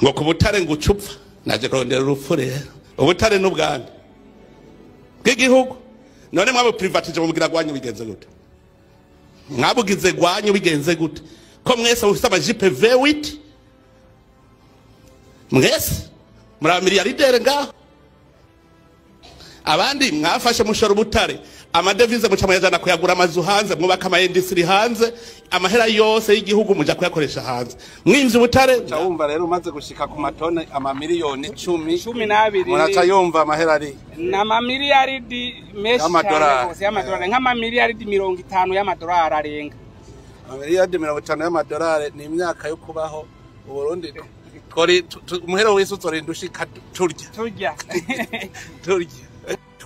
Ngo ku butare ngo ucupfa naje kurondera urupfu rero. Ubutare n'ubwami bw'igihugu. None mwabo privatije mubwira gwanyu bigenze gute? Mwabugize gwanyu bigenze gute? Ko mwese mufite amajipe V8, mwese muri miliyardere ngaho, abandi mwafashe mushora ubutare, amadevize muca muyajana kuyagura amazu hanze, mwubaka ama industry hanze, amahera yose y'igihugu muja kuyakoresha hanze. Mwimvye ubutare. Wumva rero umaze gushika ku matone ama miliyoni 10 12, muraca yumva amahera ari nama miliyaridi menshi cyane gose y'amadolari, nk'ama miliyaridi 50 y'amadolari arenga. Miliyaridi 50 y'amadolari ni imyaka yo kubaho Uburundi. Kori umuhero wese uzorinda ushika turya. Turya. Turya.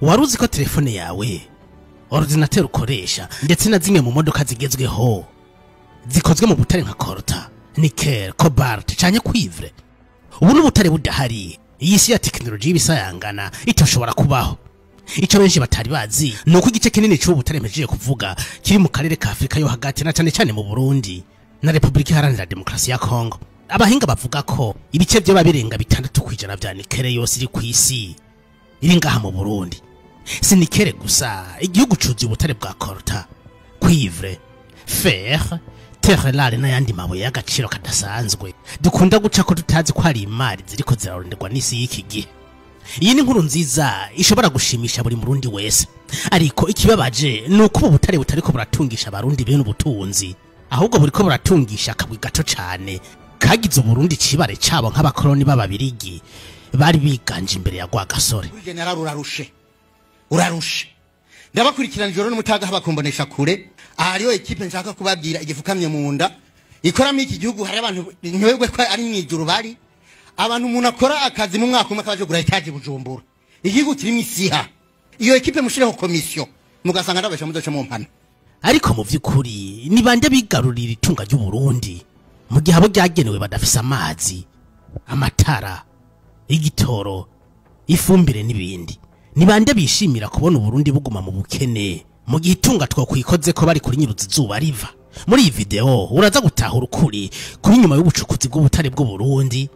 Waruzi ko telefone yawe, ordinateur ukoresha, ndetse na zimwe mu modoka zigezweho zikozwe mu butare nka coltan, nickel, cobalt canke cuivre. Ubu n'ubutare budahari, iyi si ya tekinoloji y'ibisayangana itoshobora kubaho. Ico benshi batari bazi nuko igice kinini c'ubu butare mpejeje kuvuga kiri mu karere ka Afrika yo hagati, na cane cane mu Burundi na Republika Iharanira Demokarasi ya Kongo. Abahinga bavuga ko ibice vyo babirenga 6% vya nickel yose iri kw'isi iri ngaha mu Burundi. Si nickel gusa, igihugu cuzuye ubutare bwa coltan, cuivre, fer, terre rare n'ayandi mabuye y'agaciro kadasanzwe dukunda guca ko tutazi ko hari imari ziriko ziraronderwa n'isi y'iki gihe. Iyi ni inkuru nziza ishobora gushimisha buri murundi wese, ariko ikibabaje ni uko ubu butare butariko buratungisha abarundi bene ubutunzi, ahubwo buriko buratungisha akagwi gato cane kagize Uburundi cibare cabo nk'abakoroni b'ababirigi bari biganje imbere ya Rwagasore. General urarushe, urarushe, ndabakurikirana ijoro n'umutaga bakumbonesha kure. Ahariyo ekipe nshaka kubabwira igifukamye mu nda ikoramo iki gihugu. Hari abantu ntwebwe ko ari mwijuru bari abantu, umuntu akora akazi mu mwaka umwe akaje gura itaje Bujumbura. Igihugu kirimo isiha. Iyo ekipe mushireho komisiyo mugasanga ndabasha muzoca mu mpana. Ariko mu vy'ukuri ni bande bigarurira itunga ry'u Burundi mu gihe abo ryagenewe badafise amazi, amatara, igitoro, ifumbire n'ibindi? Ni bande bishimira kubona Uburundi buguma mu bukene mu gihe itunga twokwikoze ko bari kuri nyiruzi izuba riva? Muri iyi video uraza gutahura ukuri kuri nyuma y'ubucukuzi bw'ubutare bw'u Burundi,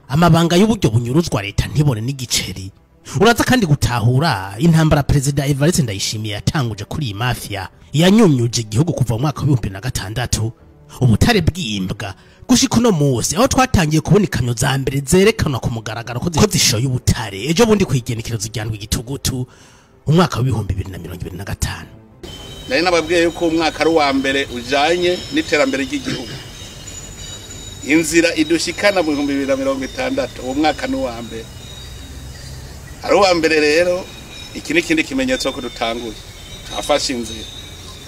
amabanga y'uburyo bunyuruzwa leta ntibone n'igiceri. Uraza kandi gutahura intambara Perezida Evariste Ndayishimiye yatanguje kuri iyi mafia yanyunyuje igihugu kuva mu mwaka wa 2006, ubutare bw'imbwa gushika uno munsi aho twatangiye kubona ikamyo za mbere zerekanwa ku mugaragaro ko zishoye ubutare ejo bundi kwigenekerezo rya igitugutu umwaka wa 2025. Nari nababwiye yuko umwaka ari uwa mbere ujanye n'iterambere ry'igihugu. Inzira idushikana mu 2060, uwo mwaka ni uwa mbere. Ari uwa mbere rero, iki ni ikindi kimenyetso ko dutanguye. Twafashe inzira.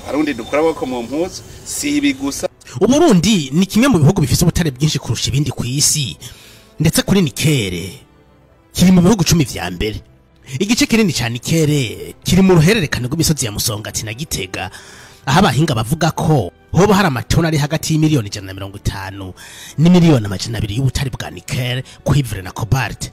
Abarundi dukora boko mu mpuzu, si ibi gusa. Uburundi ni kimwe mu bihugu bifise ubutare bwinshi kurusha ibindi ku isi, ndetse kuri nickel kiri mu bihugu 10 vya mbere. Igice kinini ca nickel kiri mu ruhererekane rw'imisozi ya Musongati na Gitega, aho abahinga bavuga ko hoba hari amatoni ari hagati y'imiliyoni 150 n'imiliyoni 200 y'ubutare bwa nickel, cuivre na cobalt.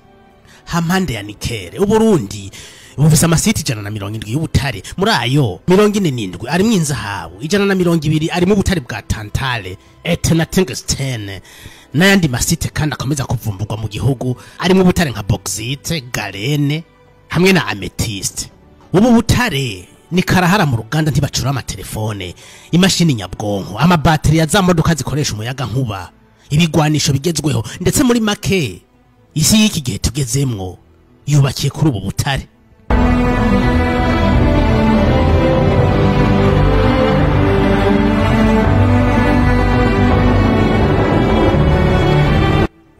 Hampande ya nickel, Uburundi bufise amasiti 170 y'ubutare, muri ayo 47 arimwo inzahabu, 120 arimwo ubutare bwa tantale, etna, tungsten n'ayandi masite kandi akomeza kuvumburwa mu gihugu arimwo ubutare nka bauxite, galene hamwe na amethyst. Ubu butare ni karahara mu ruganda ntibacura amatelefone, imashini nyabwonko, amabateri ya za modoka zikoresha umuyaga nkuba, ibigwanisho bigezweho, ndetse muri make isi y'iki gihe tugezemwo yubakiye kuri ubu butare.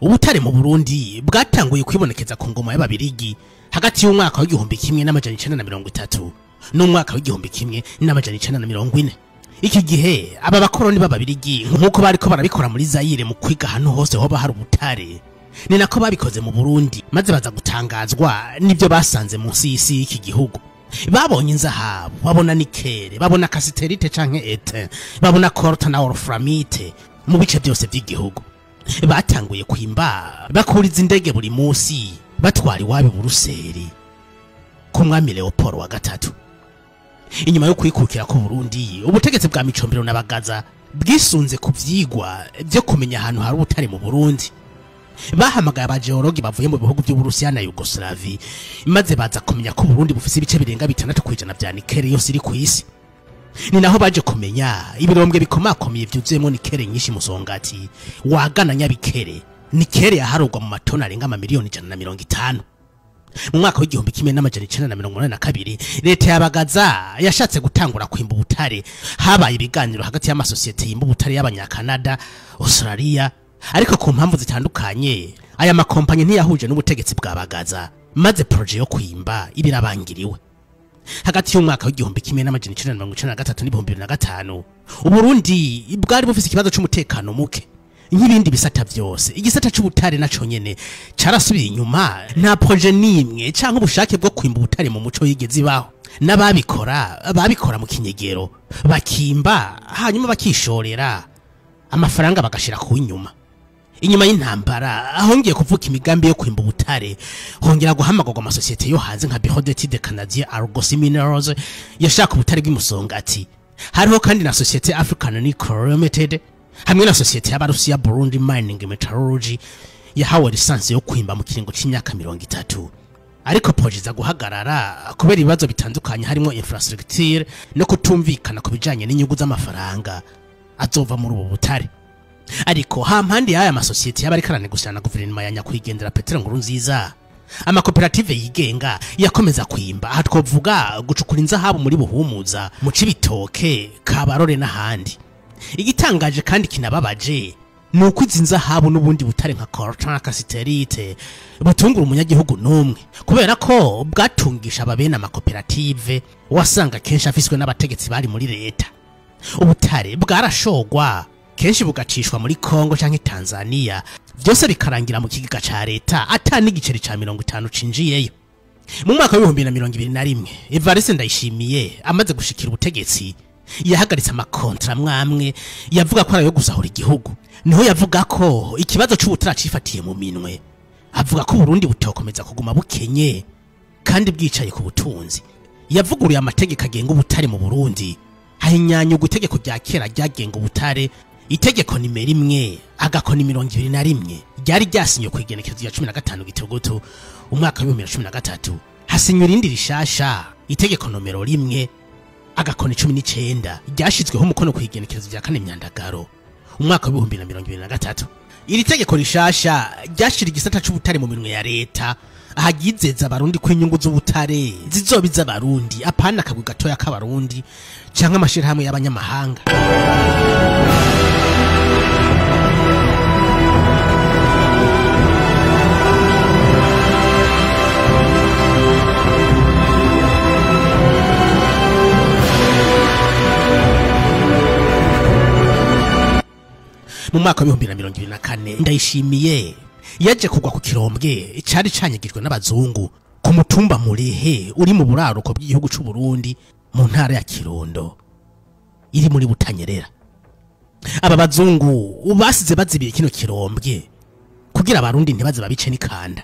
Ubutare mu Burundi bwatanguye kwibonekeza ku ngoma y'ababirigi hagati y'umwaka w'igihumbi kimwe n'amajana icenda na mirongo itatu n'umwaka w'igihumbi kimwe n'amajana icenda na mirongo ine. Iki gihe aba bakoroni b'ababirigi nk'uko bariko barabikora muri Zaire mu kwiga ahantu hose hoba hari ubutare, ni nako babikoze mu Burundi, maze baza gutangazwa n'ibyo basanze munsi y'isi y'iki gihugu. Babonye inzahabu, babona nickel, babona cassiterite canke etain, babona coltan na wolframite mu bice byose by'igihugu. Batanguye kwimba bakuriza indege buri munsi batwara iwabo Buruseli ku mwami Leopold wa gatatu. Inyuma yo kwikukira ku Burundi, ubutegetsi bwa Micombero n'Abagaza bwisunze ku vyigwa byo kumenya ahantu hari ubutare mu Burundi. Bahamagaye abageologi bavuye mu bihugu by'Uburusiya na Yugoslavi, maze baza kumenya ko Burundi bufise ibice birenga 6% vya nikele yose iri ku isi. Ni naho baje kumenya ibirombwe bikomakomeye vyuzuyemo nikele nyinshi Musongati, wagana Nyabikere. Nikele yaharurwa mu matoni arenga amamiliyoni 150. Mu mwaka w'igihumbi kimwe n'amajana icenda na mirongo umunani na kabiri, leta ya Bagaza yashatse gutangura kwimba ubutare. Habaye ibiganiro hagati y'amasosiyete yimba ubutare y'abanyakanada, Australia, ariko ku mpamvu zitandukanye aya makompanyi ntiyahuje n'ubutegetsi bwa Bagaza, maze projet yo kwimba ibirabangiriwe. Hagati y'umwaka w'igihumbi kimwe n'amajana icenda na mirongo icenda na gatatu n'ibihumbi bibiri na gatanu, Uburundi bwari bufise ikibazo c'umutekano muke nk'ibindi bisata vyose. Igisata c'ubutare naco nyene carasubiye inyuma, nta projet nimwe canke ubushake bwo kwimba ubutare mu muco yigeze ibaho. N'ababikora babikora mu kinyegero, bakimba hanyuma bakishorera amafaranga bagashira ku inyuma. Inyuma y'intambara ahongiye kuvuka imigambi yo kwimba ubutare, hongera guhamagurwa amasosiyete yo hanze nka Bureau d'études canadien Argos Minerals yashaka ubutare bw'imusongati. Hariho kandi na societe African Nickel Limited hamwe na societe y'Abarusiya Burundi Mining Metallurgy yahawe lisansi yo kwimba mu kiringo c'imyaka 30. Ariko projet za guhagarara kubera ibibazo bitandukanye harimo infrastructure no kutumvikana ku bijanye n'inyungu z'amafaranga azova muri ubu butare. Ariko hampande y'aya masosiyete y'abari karanegusana na guverinoma ya nyakwigendera Petero Nkurunziza, amakoperative yigenga yakomeza kwimba. Aha twovuga gucukura inzahabu muri Buhumuza, mu Cibitoke, Kabarore n'ahandi. Igitangaje kandi kinababaje ni uko izi nzahabu n'ubundi butare nka coltan na cassiterite butungura umunyagihugu n'umwe, kubera ko bwatungisha ababene amakoperative wasanga kenshi afiswe n'abategetsi bari muri leta. Ubutare bwarashogwa kenshi bugacishwa muri Kongo canke Tanzania, vyose bikarangira mu kigega ca leta ata n'igiceri ca 50 cinjiyeyo. Mu mwaka wa 2021, Evariste Ndayishimiye amaze gushikira ubutegetsi yahagaritse amakontra mwamwe yavuga ko arayo gusahura igihugu. Niho yavuga ko ikibazo c'ubutara cifatiye mu minwe, avuga ko Burundi butokomeza kuguma bukenye kandi bwicaye ku butunzi. Yavuguruye amategeko agenga ubutare mu Burundi, hahinyanya itegeko rya kera ryagenga ubutare, itegeko nimero 1 agakoni 21 ryari ryasinywe ku igenekerezo rya 15 Gitugutu umwaka wa 2013. Hasinywe irindi rishasha, itegeko nomero 1 agakoni 19 ryashizweho umukono ku igenekerezo rya 4 Myandagaro umwaka wa 2023. Iri tegeko rishasha ryashira igisata c'ubutare mu minwe ya leta, ahagizeza abarundi ko inyungu z'ubutare zizobiza abarundi, apana akagwi gatoya k'abarundi canke amashirahamwe y'abanyamahanga. Mu mwaka wa 2024, Ndayishimiye yaje kugwa ku kirombwe cari canyagijwe n'abazungu ku mutumba Murehe uri mu buraruko bw'igihugu c'u Burundi mu ntara ya Kirundo iri muri Butanyerera. Aba bazungu basize bazibiye kino kirombwe kugira abarundi ntibaze babice n'ikanda.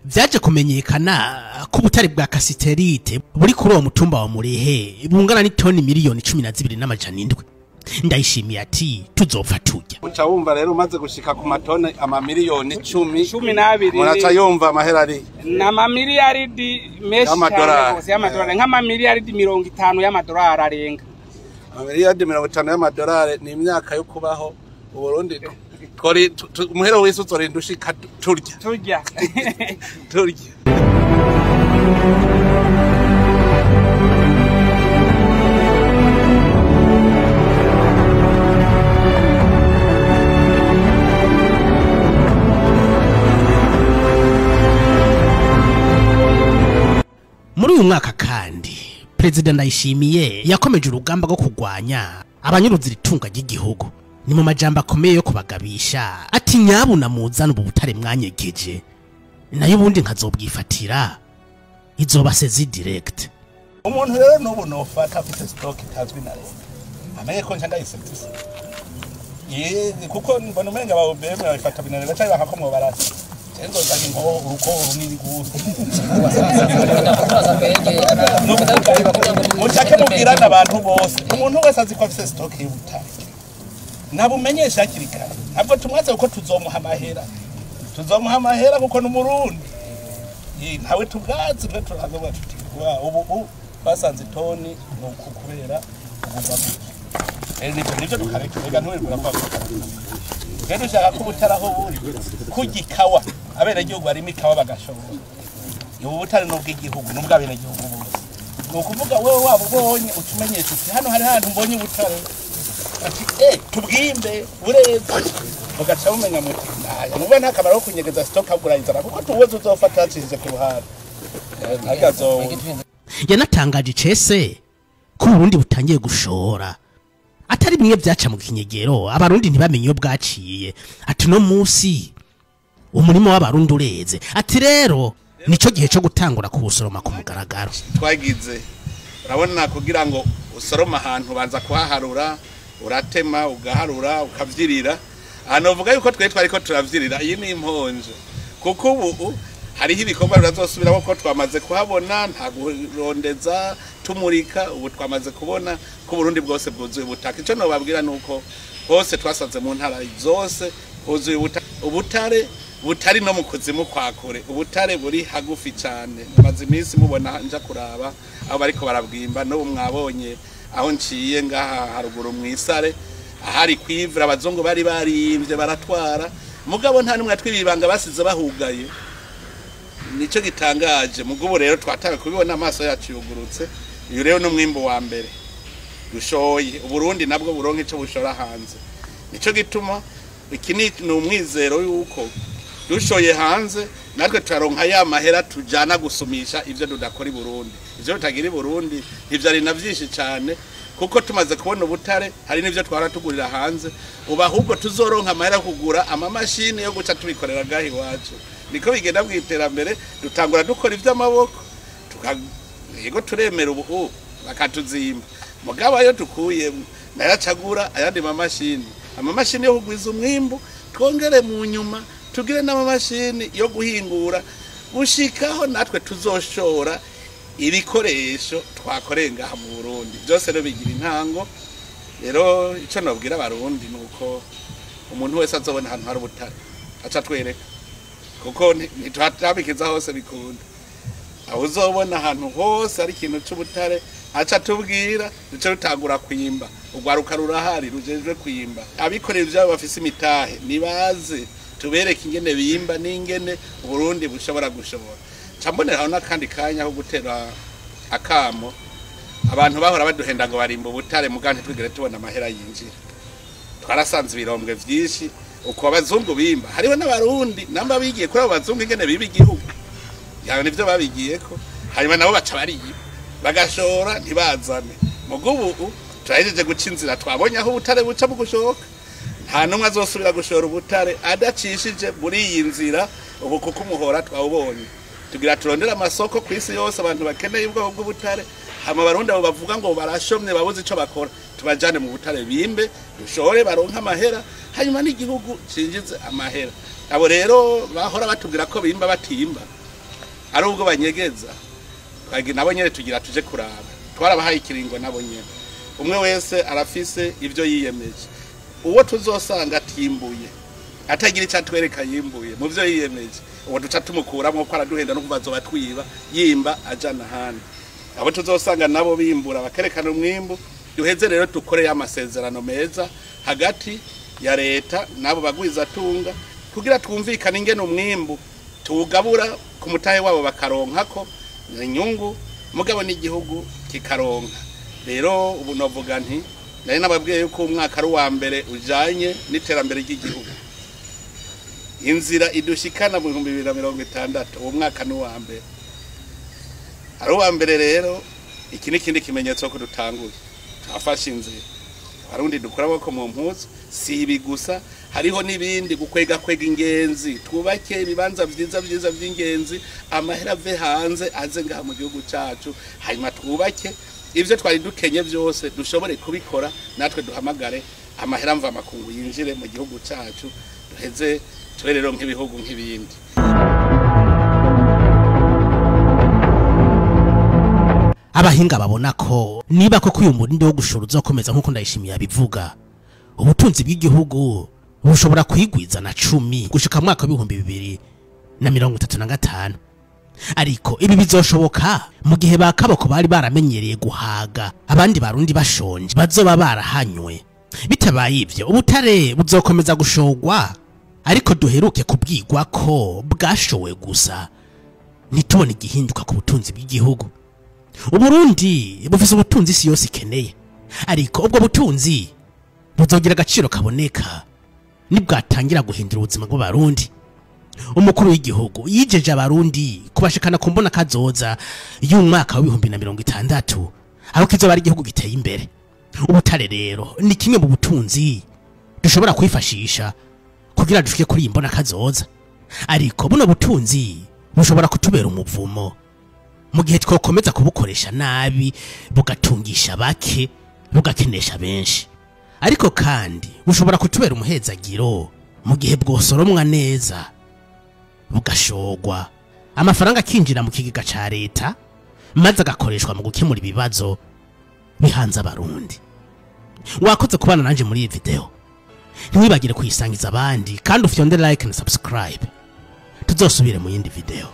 Vyaje kumenyekana ko ubutare bwa cassiterite buri kuri uwo mutumba wa Murehe bungana n'itoni miliyoni 12,700. Ndayishimiye ati tuzopfa turya. Uca wumva rero umaze gushika ku matone amamiliyoni 10 12, muraca yumva amahera ari na mamiliyaridi menshi cyane gose y'amadolari, nk'amamiliyaridi 50 y'amadolari arenga. Amamiliyaridi 50 y'amadolari ni imyaka yo kubaho Uburundi. Twori umuhero wese uzorinda ushika turya. Turya. Turya. Muri uyu mwaka kandi Perezida Ndayishimiye yakomeje urugamba rwo kurwanya abanyuruzi ritunga ry'igihugu. Ni mu majambo akomeye yo kubagabisha ati nyabuna muzana ubu butare mwanyegeje, nayo ubundi nkazobwifatira izoba sezi direct. Umuntu rero n'ubu nofata afite stock itazwi na leta, amenye ko nca ndayisegisa. Ye kuko mbona umenga ba OBM babifata binanirwa cyane bakakomwa barasa. Enzo zaki ngo uruko runini gose. Muchake mubwirana abantu bose. Umuntu wese azi ko afite stock y'ubutare. Nabumenyesha hakiri kare. Ntabwo tumwaze uko tuzomuha amahera. Tuzomuha amahera kuko ni umurundi. Ntawe tubwazi twe turagoba tuti ubu basanze itoni nuko kubera ubuva. Nivyo tukareka rega nturirwa urapfa. Rero ushaka ko ubutare aho buri kugikawa abenegihugu barimo ikawa bagashobora. Ubu butare n'ubw'igihugu n'ubw'abenegihugu bose. Ni ukuvuga wewe waba ubonye utumenyesha uti hano hari hantu mbonye ubutare. Ati tubwimbe bureze. Mugaca mumenya muti naya nuba nta kamaro ko kunyegeza stock agurayizana kuko tuweze uzofata yacishije ku ruhande. Ntagazo. Yanatangaje icese ko Burundi butangiye gushora. Atari bimwe byaca mu kinyegero abarundi ntibamenye iyo bwaciye. Ati no munsi umurimo w'abarundi ureze. Ati rero nico gihe cyo gutangura kuwusoroma ku mugaragaro. Twagize urabona kugira ngo usoroma ahantu banza kuhaharura, uratema ugaharura ukavyirira. Anovuga yuko twe twariko turavyirira iyi ni imponje. Kuko ubu hariho ibikorwa birazosubiramo ko twamaze kuhabona, nta kurondeza tumurika, ubu twamaze kubona ko Burundi bwose bwuzuye ubutaka. Ico nobabwira nuko hose twasanze mu ntara zose huzuye ubutare butari no mu kuzimu kwa kure, ubutare buri hagufi cyane. Maze iminsi mubona nja kuraba aho bariko barabwimba, n'ubu mwabonye aho nciye ngaha haruguru mwisare ahari kwivura abazungu bari barimvye baratwara, mugabo nta numwe atwibibanga basize bahugaye. Nico gitangaje mugubu rero twatawe kubibona amaso yacu yugurutse. Uyu rero n'umwimbo wa mbere dushoye Uburundi nabwo buronke ico bushora hanze. Nico gituma iki ni umwizero yuko dushoye hanze natwe turaronka ya mahera tujana gusumisha ivyo dudakora i Burundi. Ivyo tutagira i Burundi ivyo ari na vyinshi cyane, kuko tumaze kubona ubutare hari n'ivyo twara tugurira hanze. Uba ahubwo tuzoronka amahera kugura amamashini yo guca tubikorera gahi wacu. Niko bigenda mu iterambere, dutangura dukora ivy'amaboko yego turemera ubu bakatuzimba, mugabo ayo dukuye nayacagura ayandi mamashini, amamashini yo kugwiza umwimbu, twongere mu nyuma tugire n'amamashini yo guhingura gushikaho natwe tuzoshora ibikoresho twakoreye ngaha mu Burundi. Byose rero bigira intango. Rero ico nobwira abarundi nuko umuntu wese azobona ahantu hari ubutare aca twereka, kuko ntitwatabikiza hose bikunda. Aho uzobona ahantu hose ari ikintu c'ubutare aca tubwira, duce rutangura kwimba. Urwaruka rurahari rujejwe kwimba. Abikorera ivyabo bafise imitahe nibaze tubereke ingene bimba n'ingene Uburundi bushobora gushobora. Cambonera n'akandi kanya ko gutera akamo abantu bahora baduhenda ngo barimba ubutare muga ntitwigere tubona amahera yinjira. Twarasanze ibirombwe vyinshi uko abazungu bimba, hariho n'abarundi namba bigiye kuri abo bazungu ingene biba igihugu yawe nivyo babigiyeko, hanyuma nabo baca bariba bagashora ntibazane. Mugubu turahejeje guca inzira, twabonye aho ubutare buca mu gushoka. Nta numwe azosubira gushora ubutare adacishije muri iyi nzira ubu, kuko umuhora twawubonye. Tugira turondera amasoko ku isi yose abantu bakeneye ubwoko bw'ubutare, hama abarundi abo bavuga ngo barashomye babuze ico bakora, tubajane mu butare bimbe dushore baronka amahera, hanyuma n'igihugu cinjize amahera. Abo rero bahora batubwira ko bimba batimba ari ubwo banyegeza, nabo nyene tugira tuje kuraba. Twarabahaye ikiringo nabo nyene, umwe wese arafise ivyo yiyemeje. Uwo tuzosanga atimbuye atagira icyo atwereka yimbuye mu byo yiyemeje, uwo duca tumukuramwo ko araduhenda no kubazo batwiba yimba ajana ahandi. Abo tuzosanga nabo bimbura bakerekana umwimbu, duheze rero dukore amasezerano meza hagati ya leta nabo bagwiza tunga, kugira twumvikane ingene umwimbu tuwugabura ku mutahe wabo bakaronkako inyungu, mugabo n'igihugu kikaronka. Rero ubu novuga nti nari nababwiye yuko umwaka ari uwa mbere ujanye n'iterambere ry'igihugu. Inzira idushikana mu 2060 uwo mwaka ni uwa mbere. Ari uwa mbere rero iki ni ikindi kimenyetso ko dutanguye. Twafashe inzira. Abarundi dukora amaboko mu mpuzu, si ibi gusa, hariho n'ibindi gukwega kwega ingenzi, twubake ibibanza vyiza vyiza vy'ingenzi, amahera ave hanze aze ngaha mu gihugu cacu, hanyuma twubake ivyo twari dukenye vyose dushobore kubikora, natwe duhamagare amahera mva makungu yinjire mu gihugu cacu, duheze tube rero nk'ibihugu nk'ibindi. Abahinga babona ko niba koko uyu murindi wo gushora uzokomeza nkuko Ndayishimiye abivuga, ubutunzi bw'igihugu bushobora kwigwiza na 10 gushika mu mwaka 2035. Ariko ibi bizoshoboka mu gihe bakaboko bari baramenyereye guhaga abandi barundi bashonje bazoba barahanywe. Bitabaye ivyo, ubutare buzokomeza gushogwa, ariko duheruke kubwirwa ko bwashowe gusa ntitubone igihinduka ku butunzi bw'igihugu. Uburundi bufise ubutunzi isi yose ikeneye, ariko ubwo butunzi buzogira agaciro kaboneka nibwatangira guhindura ubuzima bw'abarundi. Umukuru w'igihugu yijeje abarundi kubashikana ku mbona kazoza y'umwaka wa 2060, aho kizoba ari igihugu giteye imbere. Ubutare rero ni kimwe mu butunzi dushobora kwifashisha kugira dushike kuri iyi mbona kazoza, ariko buno butunzi bushobora kutubera umuvumo mu gihe twokomeza kubukoresha nabi, bugatungisha bake bugakenesha benshi. Ariko kandi bushobora kutubera umuhezagiro mu gihe bwosoromwa neza, bugashogwa, amafaranga akinjira mu kigega ca leta maze agakoreshwa mu gukemura ibibazo bihanze abarundi. Wakoze kubana nanje muri iyi video, ntiwibagire kuyisangiza abandi, kandi ufyonde like na subscribe. Tuzosubire mu yindi video.